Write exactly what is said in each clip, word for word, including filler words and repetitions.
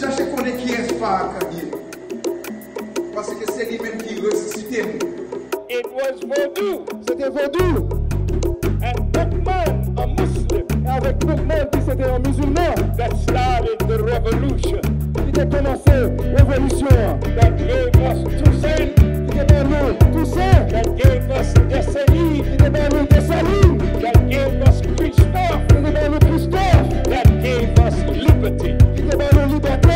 Chache konnen kiyès Farrakhan ye. Paske se li menm ki resisite m. It was Vodou. Se te vodou. And Boukman, a Muslim. E avèk Boukman ki se te yon mizilman. That started the revolution. Ki te kòmanse revolisyon an. That gave us Toussaint. Ki te ban nou Tousen. That gave us Dessalines. Ki te ban nou Desalin. That gave us Christophe. Ki te ban nou Kristòf. That gave us liberty. Ki te ban nou libète.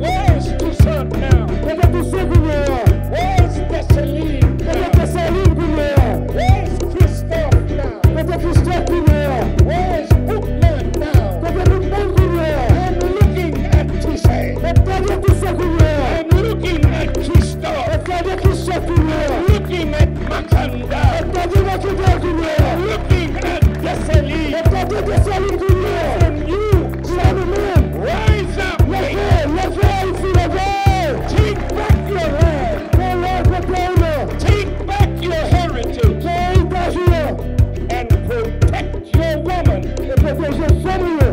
Where is Toussaint now? Kote Tousen kounye a? Where is Dessalines? Kote Desalin kounye a? Where is Christophe now? Kote Kristòf kounye a? Where is Boukman now? Kote Boukman kounye a? I'm looking at Toussaint. Mwen ap gade Tousen kounye a. I'm looking at Christophe. Mwen ap gade Kristòf kounye a. I'm looking at Mackandal. Mwen ap gade Mackandal kounye a. I'm looking at Dessalines. Mwen ap gade Desalin kounye a. From you, Gouvenman, rise up. Leve, leve Ayiti, leve. Take back your land. Pran laj peyi w nan. Take back your heritage. Pran eritaj ou an. And protect your woman. E pwoteje fanm ou yo.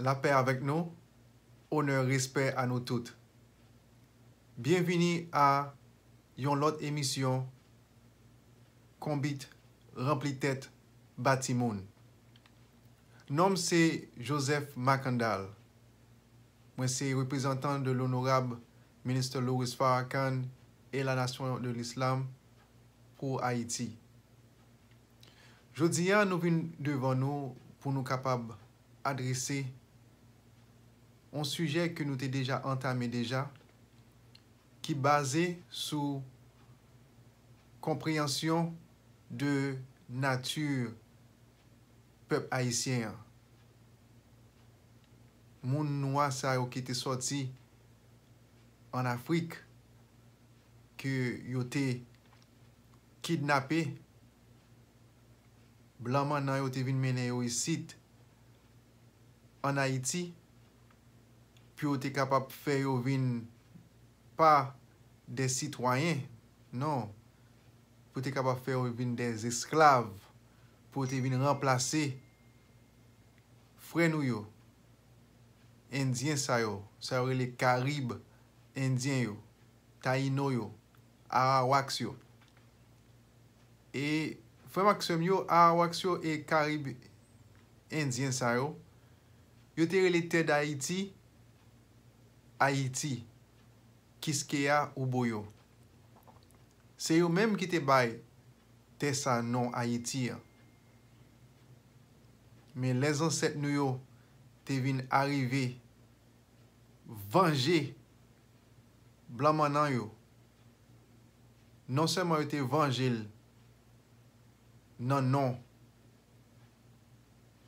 Lapè avèk nou, onè, respè a nou tout. Byenvini a yon lòt emisyon Konbit ranpli tèt ba timoun. Non m se Joseph Mackandal. Mwen se reprezantan de l'honorable Minister Louis Farrakhan et la Nation de l'Islam pour Haïti. Jodi a, nou vin devan nou pou nou kapab adrese yon sijè ke nou te deja antame deja, ki baze sou konpreyansyon de nati pèp ayisyen an. Moun nwa sa yo ki te sòti ann Afrik, ke yo te kidnape, blan mannan yo te vin mennen yo isit, ann Ayiti, pou yo te kapab fè yo vin pa de sitwayen, non, pou yo te kapab fè yo vin de esklav, pou yo te vin ranplase frè nou yo, Endyen sa yo, sa yo rele Karib Endyen yo, Tayino yo, Arawaks yo. E frè m ak sè m yo, Arawaks yo e Karib Endyen sa yo, yo te rele tè Dayiti, Ayiti, Kiskeya, Uboyo. Se yo menm ki te bay tè sa non Ayiti an. Men lè zansèt nou yo te vin arive vanje blan mannan yo, non sèlman yo te vanje l nan non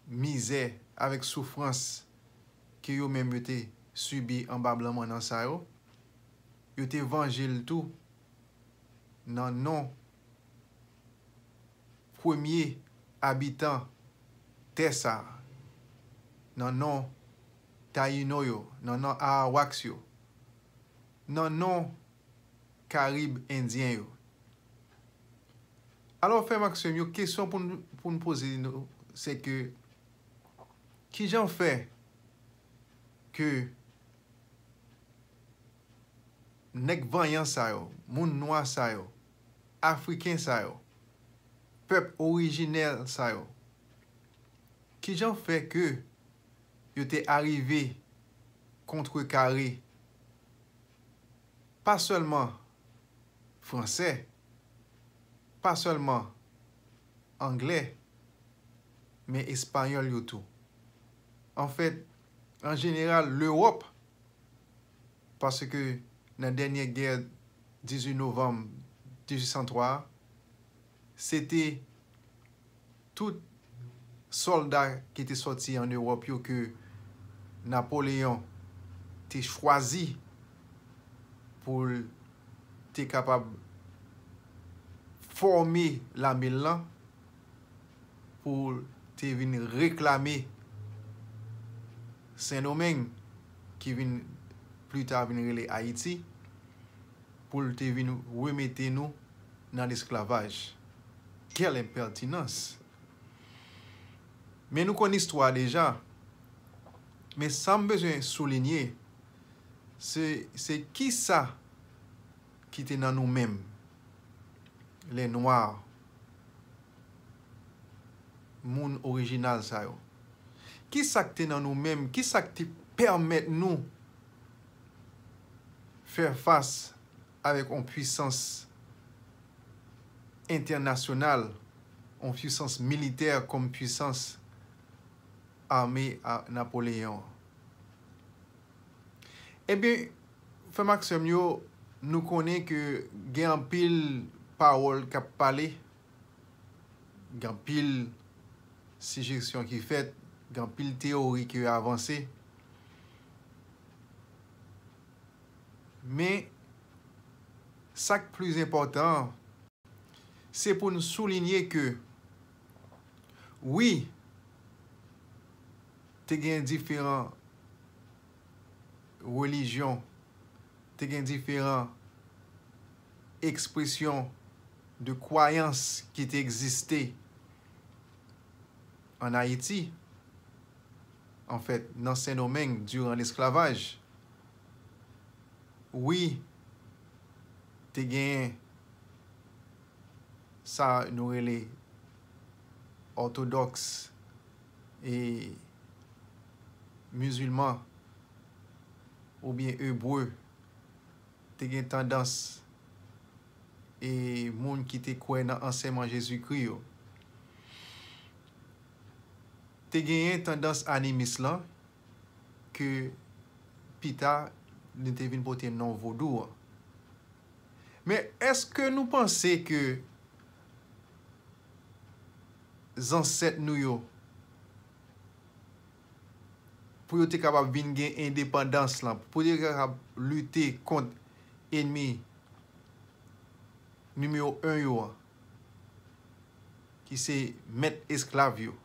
mizè avèk soufrans ke yo menm yo te sibi anba blan mannan sa yo, yo te vanje l tou nan non premye abitan tè sa a, nan non Tayino yo, nan non Arawaks yo, nan non Karib Endyen yo. Alò, frè m ak sè m yo, kesyon pou n, pou n poze nou, se ke, kijan fè ke nèg vanyan sa yo, moun nwa sa yo, Afriken sa yo, pèp orijinè sa yo, kijan fè ke yo te arive kontrekare pa sèlman fransè, pa sèlman anglè, men espayòl yo tou. Anfèt, an jeneral, Lewòp, paske nan dènye gè dizuit novanm dizuit san twa a, se te tout sòlda ki te sòti ann Ewòp yo ke Napoleyon te chwazi pou l te kapab fòme lame l lan, pou l te vin reklame Sendomeng, ki vin pli ta vin rele Ayiti, pou l te vin remete nou nan lesklavaj. Quelle impertinence! Men nou konn istwa a deja. Men sa m bezwen soulinye, se, se kisa ki te nan nou menm, lè nwa, moun orijinal sa yo. Kisa k te nan nou menm? Kisa k te pèmèt nou fè fas avèk yon pwisans entènasyonal, yon pwisans militè kòm pwisans ame a Napoleyon an? Ebyen, frè m ak sè m yo, nou konnen ke gen anpil pawòl k ap pale, gen anpil sijesyon ki fèt, gen anpil teyori ki avanse. Men, sa k pli enpòtan an, se pou n soulinye ke, wi, te gen diferan relijyon, te gen diferan ekspresyon de kwayans ki te egziste ann Ayiti, anfèt, nan Sendomeng, diran lesklavaj. Wi, te gen sa nou rele òtodòks e mizilman oubyen ebre, te gen tandans e moun ki te kwè nan ansèyman Jezikri yo. Te genyen tandans animis lan ke pita li te vin pote non vodou an. Men èske nou panse ke zansèt nou yo, pou yo te kapab vin gen endepandans lan, pou yo te kapab lite kont enmi nimewo en yo an, ki se mèt esklav yo?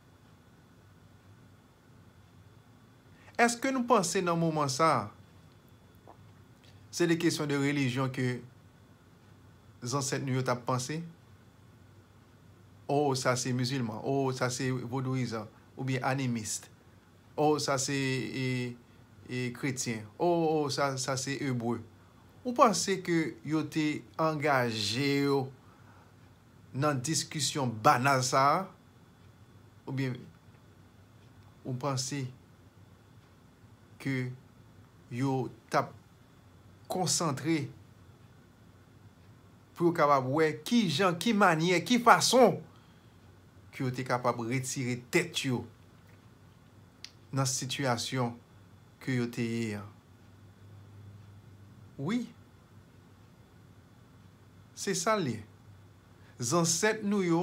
Èske nou panse nan moman sa a, se de kesyon de relijyon ke zansèt nou yo t ap panse? O, sa se mizilman. O, sa se vodouyizan. Oubyen animis. O, sa se e, e, kretyen. O, o, sa, sa se ebre. Ou panse ke yo te angaje yo nan diskisyon banal sa a? Oubyen ou panse ke yo t ap konsantre pou yo kapab wè ki jan, ki manyè, ki fason ke yo te kapab retire tèt yo nan sitiyasyon ke yo te ye an? Wi, se sa l ye. Zansèt nou yo,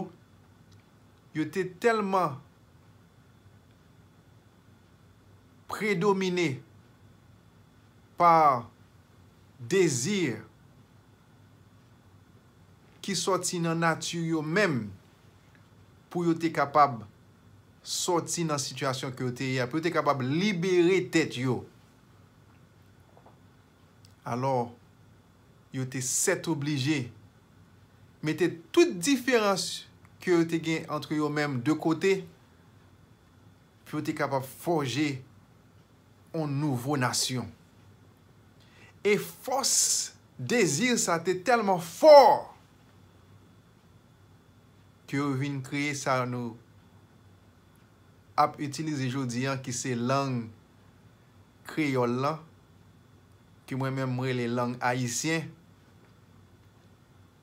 yo te tèlman predomine pa dezi ki sòti nan nati yo menm, pou yo te kapab sòti nan sitiyasyon ke yo te ye a, pou yo te kapab libere tèt yo. Alò, yo te sètoblije mete tout diferans ke yo te gen ant yo menm de kote, pou yo te kapab fòje yon nouvo nasyon. E fòs dezi sa te tèlman fò ke yo vin kreye sa nou ap itilize jodi a, ki se lang kreyòl la, ke mwen menm m rele lang ayisyen,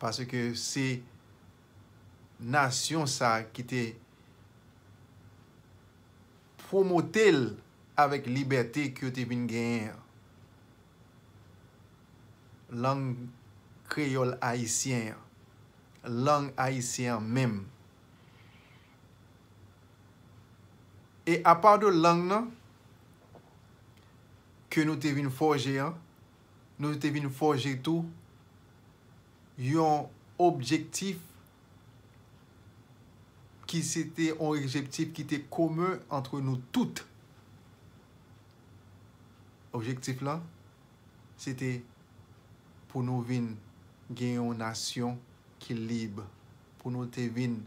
paske se nasyon sa ki te pwomote l avèk libète ke yo te vin genyen an. Lang kreyòl ayisyen an, lang ayisyen an menm. E apa de lang nan ke nou te vin fòje an, nou te vin fòje tou yon objektif ki se te yon objektif ki te komen ant nou tout. Objektif lan, se te pou nou vin gen yon nasyon ki lib, pou nou te vin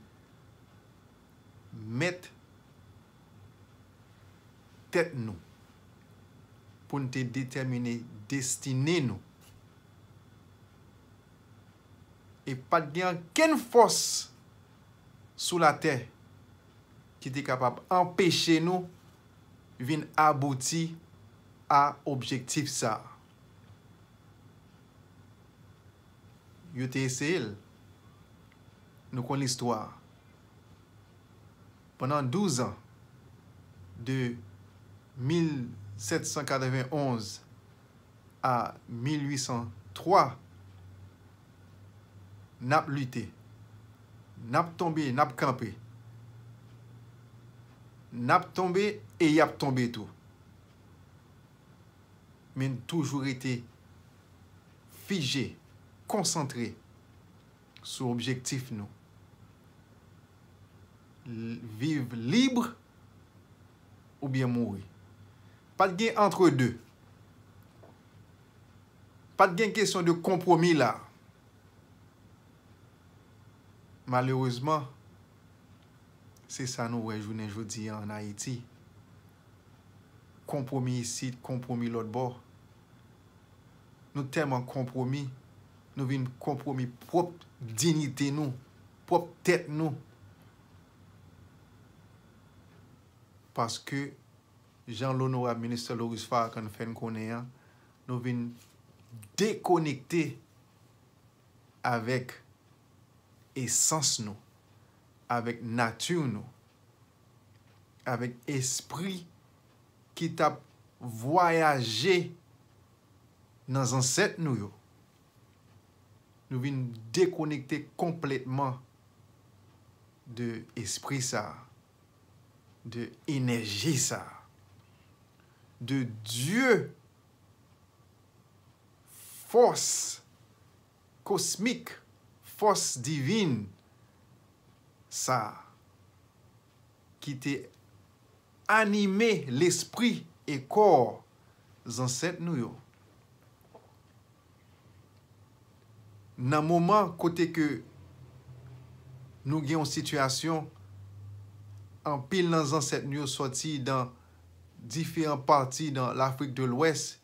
mèt tèt nou, pou n te detèmine destine nou. E pa t gen ankenn fòs sou latè ki te kapab anpeche nou vin abouti a objektif sa a. Yo te eseye l. Nou konn listwa a. Pandan douz an, de mil sèt san katrevenn onz a mil uit san twa, n ap lite, n ap tonbe, n ap kanpe, n ap tonbe e y ap tonbe tou. Men n toujou rete fije, konsantre sou objektif nou. L-, viv lib oubyen mouri. Pa t gen antrede. Pa t gen kesyon de konpwomi la. Malerezman, se sa nou wè jounen jodi a ann Ayiti. Konpwomi isit, konpwomi lòt bò. Nou tèlman konpwomi, nou vin konpwomi pwòp diyite nou, pwòp tèt nou. Paske, jan Onorab Ministè Laurus Farrakhan fè n konnen an, nou vin dekonekte avèk esans nou, avèk nati nou, avèk espri ki t ap vwayaje nan zansèt nou yo. Nou vin dekonekte konplètman de espri sa a, de enèji sa a, de Dye, fòs kosmik, fòs divin sa a ki te anime lespri e kò zansèt nou yo. Nan moman kote ke nou gen yon sitiyasyon, anpil nan zansèt nou yo sòti dan diferan pati dan Lafrik de Lwès,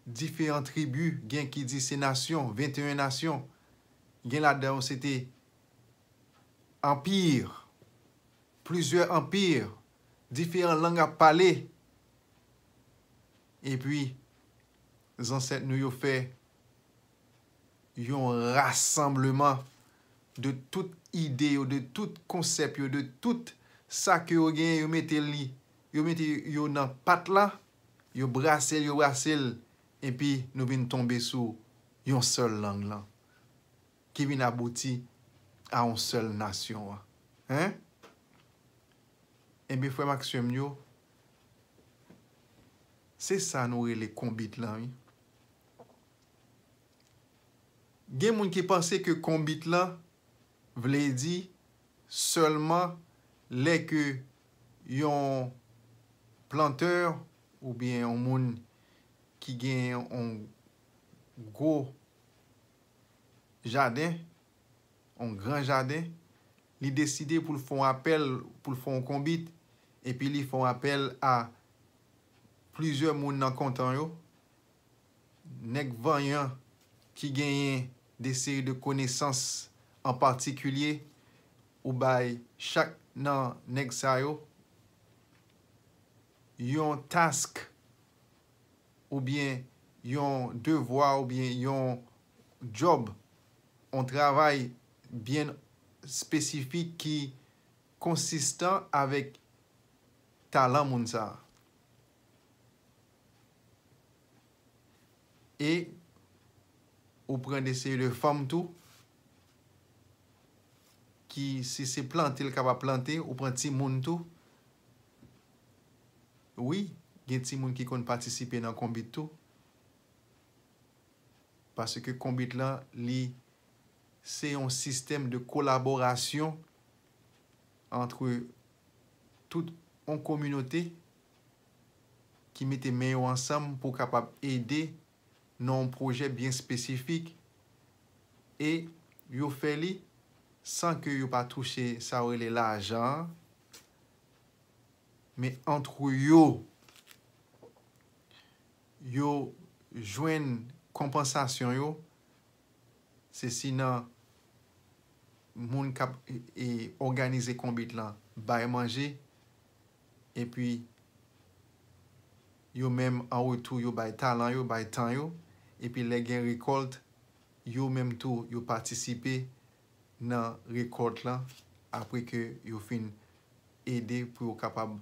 diferan tribi, gen ki di se nasyon, venteyen nasyon, gen ladan yo se te anpi, plizyè anpi, diferan lang ap pale. Epi, zansèt nou yo fè yon rasanbleman de tout ide yo, de tout konsèp yo, de tout sa ke yo genyen, yo mete li, yo mete yo nan pat la, yo brase l, yo brase l, epi nou vin tonbe sou yon sèl lang lan, ki vin abouti a yon sèl nasyon an. Hein? Ebyen, frè m ak sè m yo, se sa nou rele konbit lan, wi. Gen moun ki panse ke konbit lan vle di sèlman lè ke yon plantè oubyen yon moun ki gen yon gwo jaden, yon gran jaden, li deside pou l fè yon apèl, pou l fè yon konbit, epi li fè yon apèl a plizyè moun nan kontan yo, nèg vanyan ki genyen de seri de konesans an patikilye, ou bay chak nan nèg sa yo yon task oubyen yon devwa oubyen yon djòb, yon travay byen espesifik ki konsistan avèk talan moun sa a. E ou pran de seri de fanm tou, ki si se plante l kapab plante, ou pran timoun tou. Wi, gen timoun ki konn patisipe nan konbit tou. Paske konbit lan, li se yon sistèm de kolaborasyon ant tout yon kominote ki mete men yo ansanm pou kapab ede nan yon pwojè byen espesifik, e yo fè li san ke yo pa touche sa yo rele lajan an. Men ant yo, yo jwenn konpansasyon yo, se si nan moun k ap, e, e, òganize konbit lan bay manje, epi yo menm an retou yo bay talan yo, bay tan yo, epi lè gen rekòlt, yo menm tou yo patisipe nan rekòlt lan apre ke yo fin ede pou yo kapab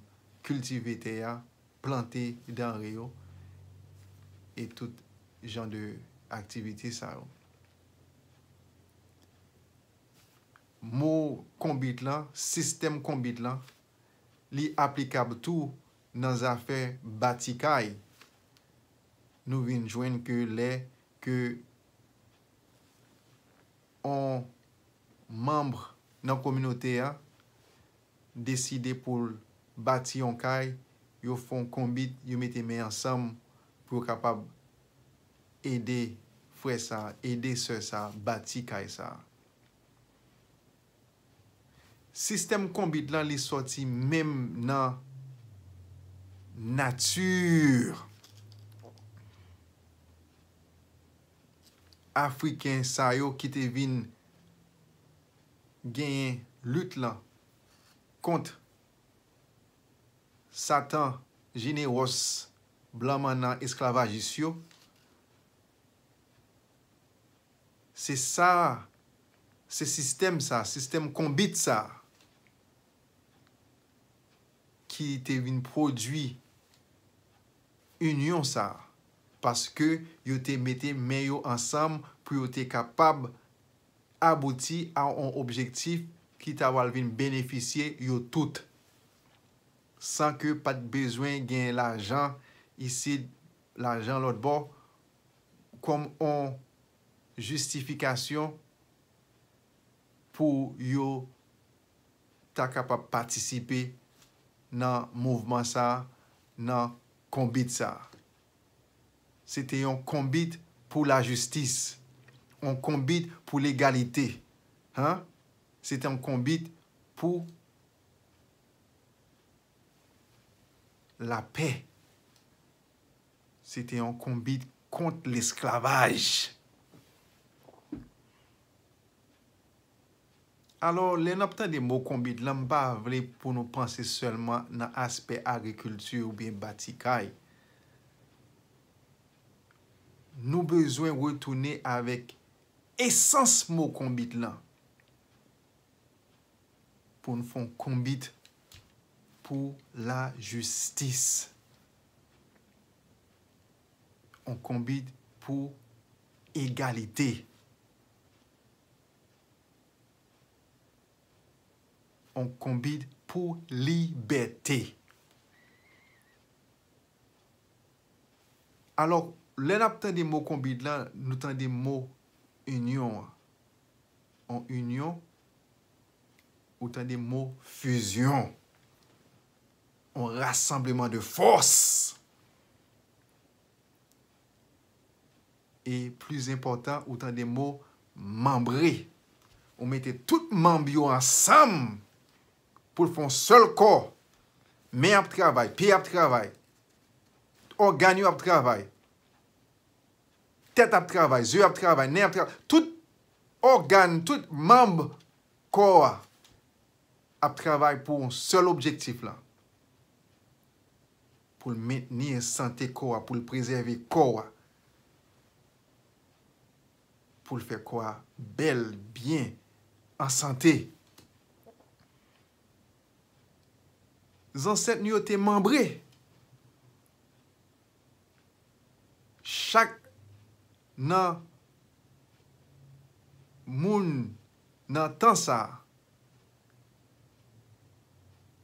kiltive tè a, plante danre yo e tout jan de aktivite sa yo. Mo konbit lan, sistèm konbit lan, li aplikab tou nan zafè bati kay. Nou vin jwenn ke lè ke on manm nan kominote a deside pou l bati yon kay, yo fè yon konbit, yo mete men ansanm pou yo kapab ede frè sa, ede sè sa bati kay sa. Sistèm konbit lan, li sòti menm nan nati afriken sa yo ki te vin genyen lit lan kont Satan, jenewòs, blan mannan, esklavajis yo. Se sa, se sistèm sa, sistèm konbit sa ki te vin pwodui inyon sa, paske yo te mete men yo ansanm pou yo te kapab abouti a yon objektif ki ta pral vin benefisye yo tout, san ke pa t bezwen gen lajan isit, lajan lòt bò, kòm yon jistifikasyon pou yo ta kapab patisipe nan mouvman sa, nan konbit sa. Se te yon konbit pou lajistis, yon konbit pou legalite. Hein? Se te yon konbit pou lapè. Se te yon konbit kont lesklavaj. Alò, lè n ap tande mo konbit lan, m pa vle pou nou panse sèlman nan aspè agrikilti oubyen bati kay. Nou bezwen retounen avèk esans mo konbit lan pou n fè yon konbit pou lajistis, yon konbit pou egalite, yon konbit pou libète. Alò, lè n ap tande mo konbit lan, nou tande mo inyon an. On inyon, ou tande mo fizyon. On rasanbleman de fòs. E plis enpòtan, ou tande mo manbre. Ou mete tout manm yo ansanm pou l fè yon sèl kò. Men ap travay, pye ap travay, ògàn yo ap travay, tèt ap travay, zye ap travay, nen ap travay. Tout ògàn, tout manm kò a ap travay pou yon sèl objektif la. Pou l mentni sante kò a, pou l prezève kò a, pou l fè kò a bèl, byen, an sante. Zansèt nou yo te manbre. Chak nan moun nan tan sa a,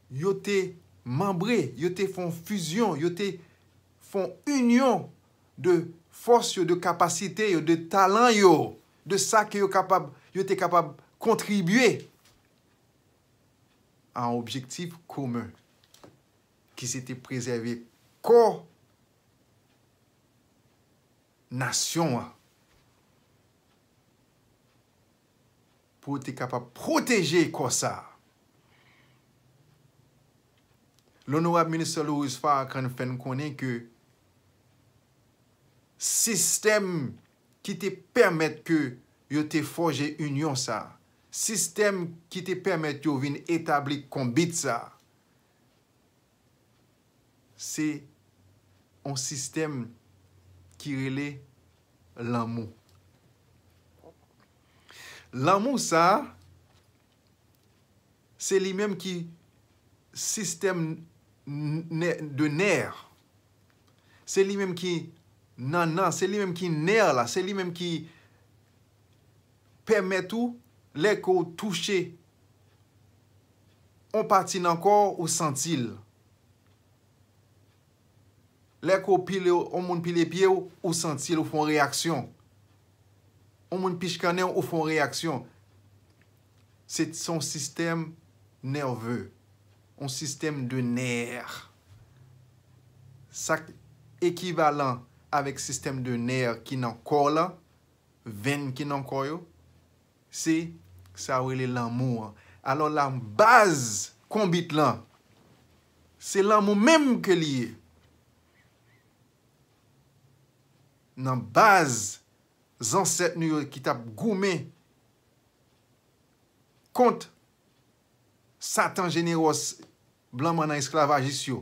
yo te manbre, yo te fè yon fizyon, yo te fè yon inyon de fòs yo, de kapasite yo, de talan yo, de sa ke yo kapab, yo te kapab kontribye a yon objektif komen ki se te prezève kò nasyon an, pou yo te kapab pwoteje kò sa a. L'honorable ministre Louis Farrakhan fè n konnen ke sistèm ki te pèmèt ke yo te fòje inyon sa, sistèm ki te pèmèt yo vin etabli konbit sa, se yon sistèm ki rele lanmou. Lanmou sa, se li menm ki sistèm n-, nè-, de nè. Se li menm ki nannan, se li menm ki nè la, se li menm ki pèmèt ou, lè ke w touche yon pati nan kò w, ou santi l. Lè ke w pile, yon moun pile pye w, ou santi l, ou fè yon reyaksyon. Yon moun pichkannen w, ou fè yon reyaksyon. Se, se yon sistèm nève, yon sistèm de nè. Sa k ekivalan avèk sistèm de nè ki nan kò w lan, venn ki nan kò yo, se sa yo rele lanmou an. Alò la, baz konbit lan, se lanmou menm ke li ye. Nan baz zansèt nou yo ki t ap goumen kont Satan jenewòs blan mannan esklavajis yo.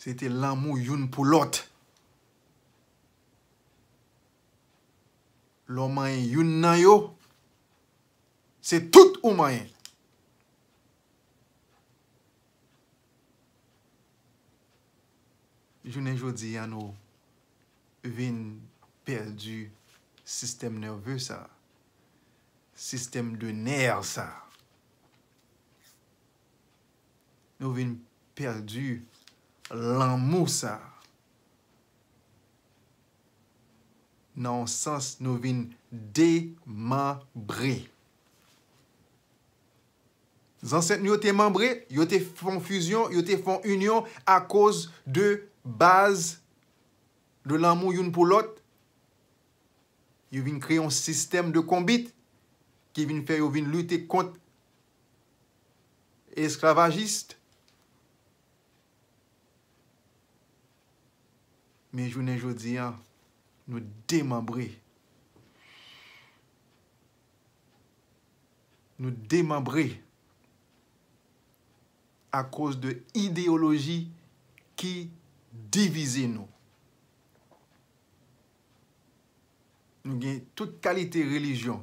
Se te lanmou youn pou lòt. Lè w manyen youn nan yo, se tout ou manyen. Jounen jodi a, nou vin pèdi sistèm nève sa, sistèm de nè sa. Nou vin pèdi lanmou sa. Nan yon sans, nou vin demanbre. Zansèt nou yo te manbre, yo te fè yon fizyon, yo te fè yon inyon akoz de baz de lanmou youn pou lòt. Yo vin kreye yon sistèm de konbit ki vin fè yo vin lite kont esklavajis. Men jounen jodi a, nou demanbre. Nou demanbre akoz de ideyoloji ki divize nou. Nou gen tout kalite relijyon.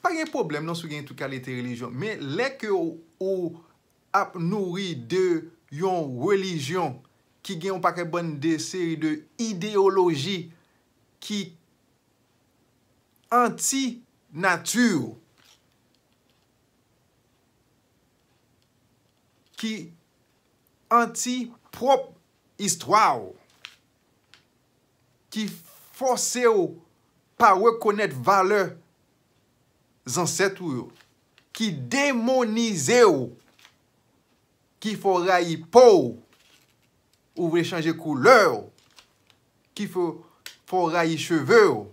Pa gen pwoblèm non si w gen tout kalite relijyon. Men lè ke w, ou ap nouri de yon relijyon ki gen yon pakèt bann de seri de ideyoloji ki anti nati w, ki anti pwòp istwa w, ki fòse w pa rekonèt valè zansèt ou yo, ki demonize w, ki fè w rayi po w, ou vle chanje koulè w, ki fè, fè w rayi cheve w,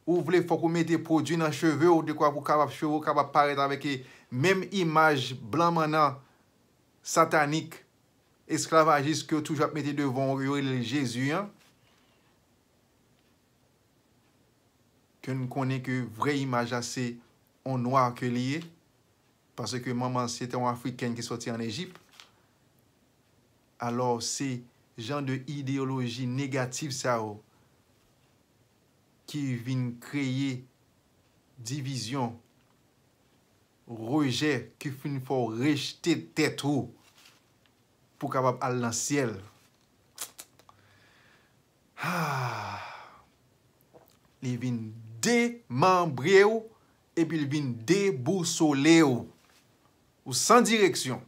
ou vle fòk ou mete pwodui nan cheve w, dekwa pou kapab cheve w kapab parèt avèk, e, menm imaj blan mannan satanik, esklavajis ke yo toujou ap mete devan w, yo rele l Jezi an, ke n konnen ke vrè imaj la se yon nwa ke li ye, paske manman se te yon afrikèn ki sòti ann Ejip. Alò, se jan de ideyoloji negatif sa yo ki vin kreye divizyon, rejè, ki fin fè w rejte tèt ou pou w kapab al nan syèl. Ah! Li vin demanbre w, epi l vin debousole w. Ou san direksyon.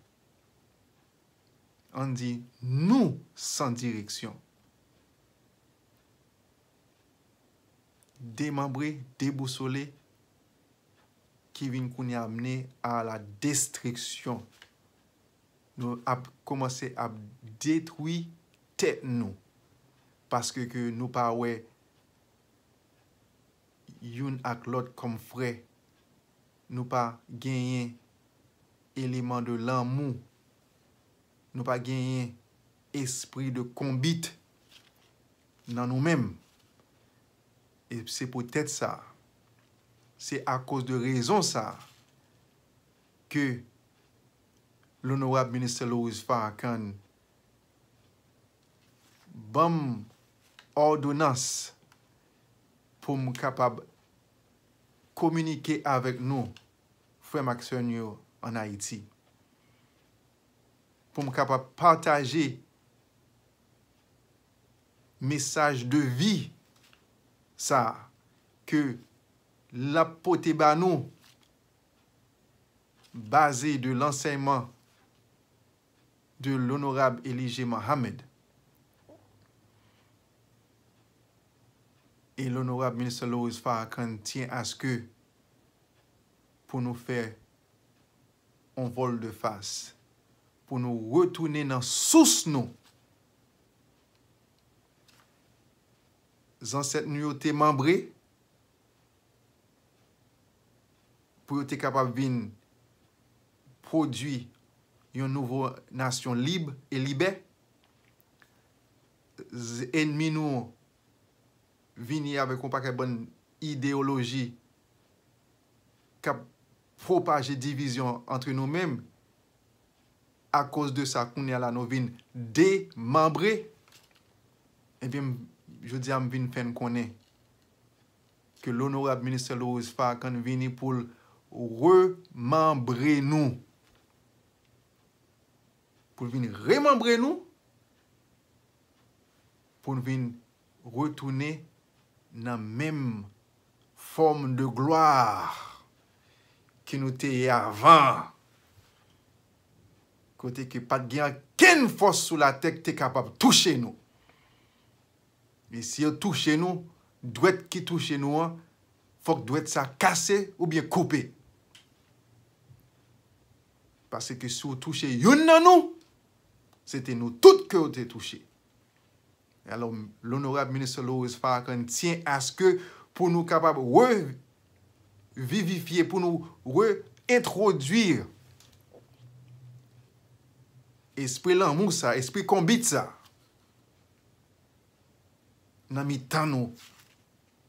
Ann di, nou san direksyon. Demanbre, debousole, ki vin kounye a mennen a la destriksyon. Nou ap kòmanse ap detwi tèt nou, paske ke nou pa wè youn ak lòt kòm frè. Nou pa genyen eleman de lanmou. Nou pa genyen espri de konbit nan nou menm. E se poutèt sa, se akoz de rezon sa ke Lonorab Ministè Louis Farrakhan ban m òdonans pou m kapab kominike avèk nou, frè m ak sè n yo ann Ayiti, pou m kapab pataje mesaj de vi sa ke l ap pote ba nou, baze de lansèyman de Lonorab Elijah Muhammad. E Lonorab Ministè Louis Farrakhan tyen aske pou nou fè yon vòl de fas, pou nou retounen nan sous nou. Zansèt nou yo te manbre pou yo te kapab vin pwodui yon nouvo nasyon lib e libè. Z-, ènmi nou vini avèk yon pakèt bann ideyoloji k ap pwopaje divizyon antre nou menm. Akoz de sa, kounye a la, nou vin demanbre. Ebyen, m, jodi a, m vin fè n konnen ke Lonorab Ministè Louis Farrakhan vini pou l remanbre nou. Pou l vin remanbre nou, pou n vin retounen nan menm fòm de glwa ke nou te ye avan, kote ke pa t gen okenn fòs sou latè ki te kapab touche nou. E si yo touche nou, dwèt ki touche nou an, fòk dwèt sa kase oubyen koupe. Paske si w touche youn nan nou, se te nou tout ke w te touche. Alò, Lonorab Ministè Louis Farrakhan tyen aske pou nou kapab revivifye, pou nou reentwodui espri lanmou sa, espri konbit sa nan mitan nou,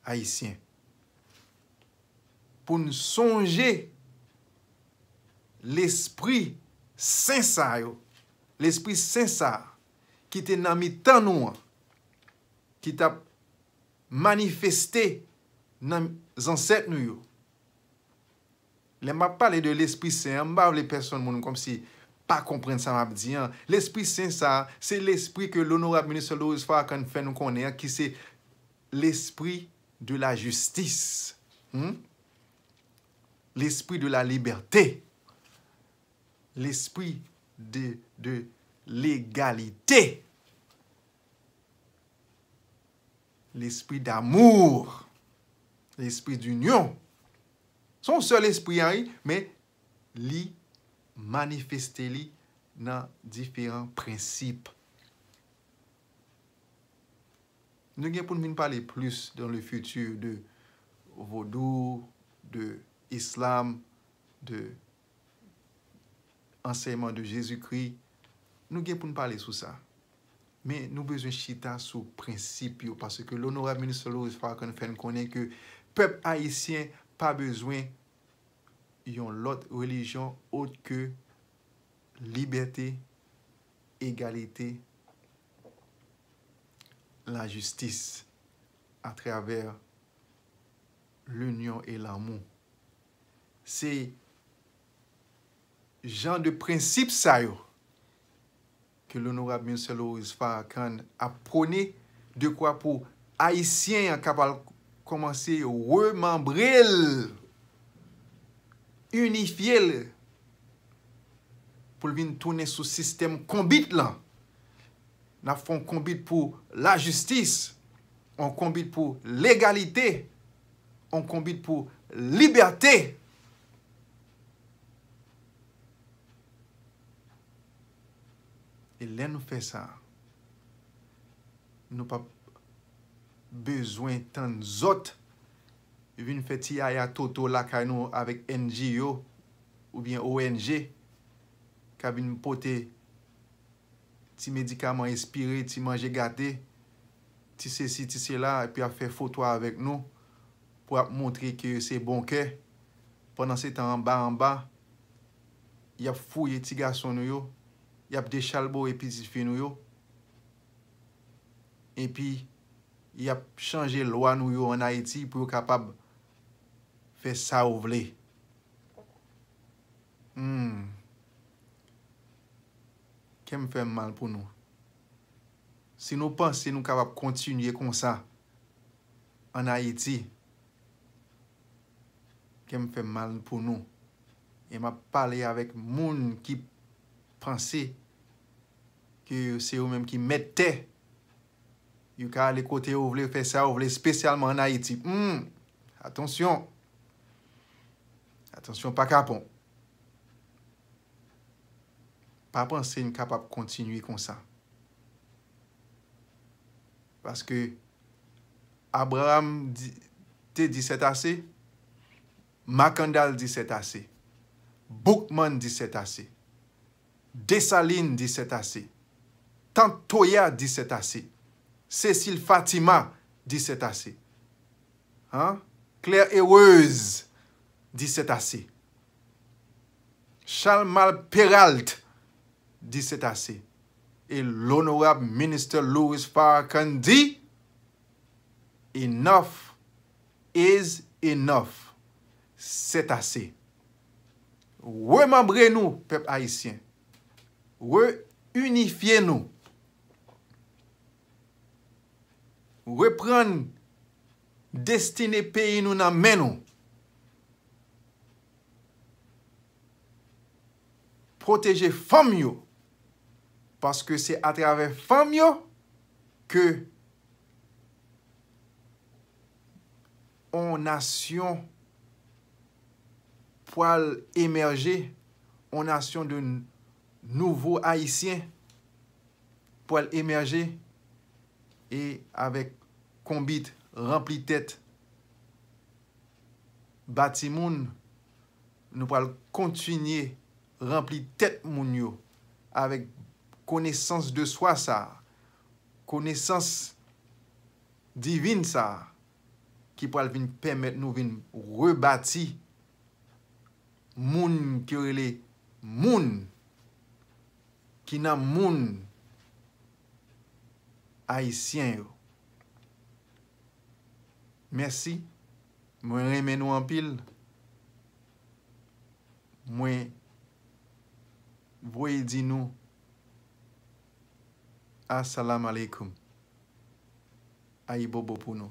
Ayisyen. Pou n sonje lespri sen sa yo, lespri sen sa ki te nan mitan nou an, ki t ap manifeste nan zansèt nou yo. Lè m ap pale de Lespri Sen an, m pa vle pèsonn moun kòmsi pa konprann sa m ap di an. Lespri Sen sa a, se lespri ke Lonorab Ministè Louis Farrakhan fè nou konnen an, ki se lespri de la jistis. Hmm? Lespri de la libète. Lespri de, de legalite. Lespri damou. Lespri dinyon. Se yon sèl espri a, wi, men li manifeste li nan diferan prensip. Nou gen pou n vin pale plis dans le futur de vodou, de islam, de ansèyman de Jezikri. Nou gen pou n pale sou sa. Men nou bezwen chita sou prensip yo, paske Lonorab Ministè Louis Farrakhan fè n konnen ke pèp ayisyen pa bezwen yon lòt relijyon ot ke libète, egalite, lajistis atravè linyon e lanmou. Se jan de prensip sa yo ke Lonorab Ministè Louis Farrakhan ap pwone, dekwa pou Ayisyen an kapab kòmanse remanbre l, inifye l, pou l vin tounen sou sistèm konbit lan. N ap fè yon konbit pou lajistis, yon konbit pou legalite, yon konbit pou libète. E lè nou fè sa, nou p ap bezwen tann zòt vin fè ti yaya toto lakay nou avèk N G O oubyen O N G k ap vin pote ti medikaman espire, ti manje gate, ti sesi, ti sela, epi ap fè foto avèk nou pou ap montre ke yo se bon kè. Pandan se tan, anba anba, y ap fouye ti gason nou yo, y ap dechalbore pitit fi nou yo, epi y ap chanje lwa nou yo ann Ayiti pou yo kapab fè sa yo vle. Hmm. Kè m fè m mal pou nou. Si nou panse nou kapab kontinye konsa ann Ayiti, kè m fè m mal pou nou. E m ap pale avèk moun ki panse ke se yo menm ki mèt tè. Yo ka ale kote yo vle, fè sa yo vle, espesyalman ann Ayiti. Hmm, atansyon. Atansyon, pa kapon. Pa panse n kapab kontinye konsa. Paske Abraham di, te di c'est assez, Makandal di c'est assez, Boukman di c'est assez, Desalin di c'est assez, Tant Toya di c'est assez, Cécile Fatima di c'est assez, hein? Claire Heureuse di c'est assez, Charles Mal Peralt di c'est assez, e l'honorable minister Louis Farrakhan di enough is enough. C'est assez. Remanbre nou, pèp ayisyen. Reyinifye nou. Reprann destine peyi nou nan men nou. Pwoteje fanm yo. Paske se atravè fanm yo ke yon nasyon pral emèje, yon nasyon de nouvo Ayisyen pral emèje, e avèk konbit ranpli tèt ba timoun, nou pral kontinye ranpli tèt moun yo avèk konesans de swa sa a, konesans divin sa a, ki pral vin pèmèt nou vin rebati moun ke yo rele moun, ki nan moun ayisyen yo. Mèsi. Mwen renmen nou anpil. Mwen voye di nou, Assalamu alaikum. Ayibobo pou nou.